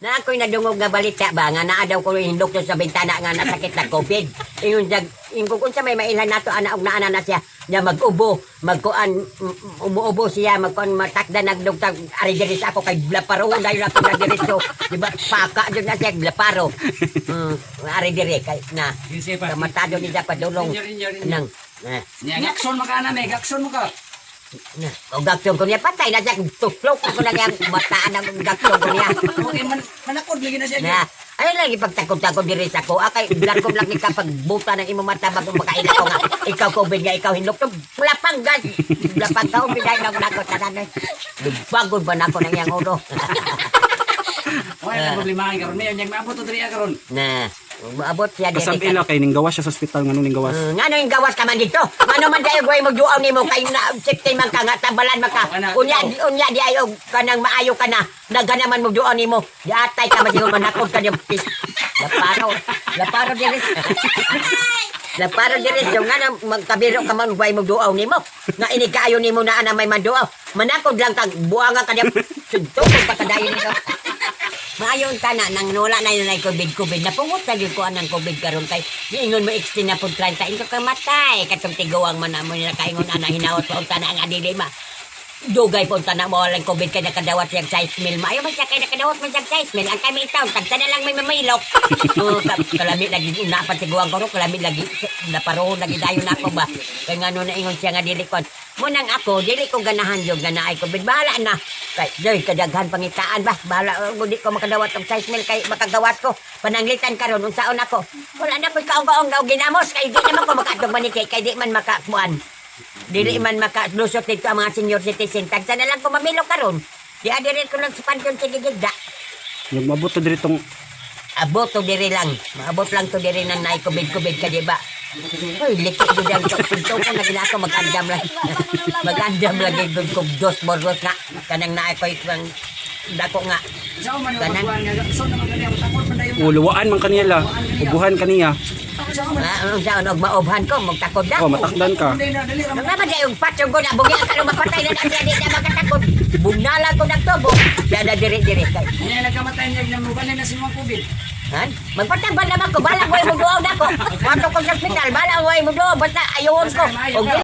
Na ako'y nadungog nga balita ba nga naa daw ko hindok sa bintana nga nasakit na COVID. Ingon jag ingon kung sa may mailhan nato ana og naana na siya nya mag-ubo, magkuan umuubo siya, magkuan matakda nagdugtag ari diri sa ako kay blaparo dayon ako na diretso. Di ba paka jud na siya blaparo. Ari diri kay na. Sige pa. Kamatado ni siya padulong Inyo, inyo, inyo. nang eh. Nya gakson maka na may gakson mo ka. Na, og gaksyon ko niya patay na siya, tuslok ko na niya mataan ang gaksyon ko niya. Okay man manakod lagi na siya. Na, ay lagi pagtakod-takod diri sa ko. Akay blakom lang ni kapag buta ng imong mata bago makain ako nga. Ikaw COVID nga ikaw hinlok to. Lapang gas. Lapang ka biday na nako tanan. Bagod ba nako nang iyang ulo. Wala na problema karon mayon nya maabot to diri karon. Na, maabot siya diri. Kasab ila kay ning gawas siya sa ospital, nganong ning gawas? Ngano yung gawas ka man dito? Ngano man dayo way magduaw nimo kay na safety man ka nga tambalan man ka. Unya unya di ayo kanang maayo ka na. Nagana man magduaw nimo. Diatay ka man siguro manakod ka niyang pis. Laparo, laparo diri. Laparo diri so nga magkabiro ka man way magduaw nimo. Nga ini kaayo nimo na ana may manduaw. Manakod lang kag buanga ka niya. Suntok pa kadayon nito. Maayon ka na, nang wala na yun ay COVID-COVID. Napungot na yun ko anang COVID karon kay niingon mo extend na po 30. Ingon ka matay. Katong tiguang man na mo nila kaingon ana hinawat pa unta na ang adili ma. Dugay po unta na mo walang COVID kay nakadawat siyang size mil. Maayo man siya kay nakadawat man siyang size mil. Ang kami taon, tagsa na lang may mamilok. Oh, kalami lagi una pa tiguang ko ro, kalami lagi naparoon lagi dayon ako ba. Kay ngano na ingon siya nga dili kon. Munang ako dili ko ganahan yung ganaay COVID. Bahala na. Kay doy kadaghan pangitaan ba. Bahala di ko makadawat og size mil kay makagawas ko. Pananglitan karon unsaon ako. Wala na ko'y kaong-kaong nga og ginamos kay di naman ko makaadtog maniki kay di man makakuan. Dili man makalusot dito ang mga senior citizen. Tagsa na lang ko mamilo karon. Di adiri ko lang sa pantion sige gigda. Yung maabot to diri tong Abot to diri lang. Maabot lang to diri nang naay COVID-COVID ka di ba? Uy, liki gud ang sunto ko na ginako mag-andam lang. Mag-andam lagi gud kog dos borgos nga kanang naay ko'y kang dako nga. Sa man Tanan. magkuan nga gakson naman kaniya takod man dayon. Uluwaan man kaniya la. Ubuhan kaniya. Sa man Ah, unsa og maobhan ko magtakod na. Oh, matakdan ka. na dali ra. Nang naman yung patsong ko na bugi ka mapatay na siya di na makatakod. Bunala ko nagtubo. Siya na diri-diri kay. Nya nagkamatay nya ginamukan na si mga COVID. Han? Magpatambal naman ko, balang way mo duaw na ko. Wato ko sa ospital, balang way mo duaw, basta ayun ko. Og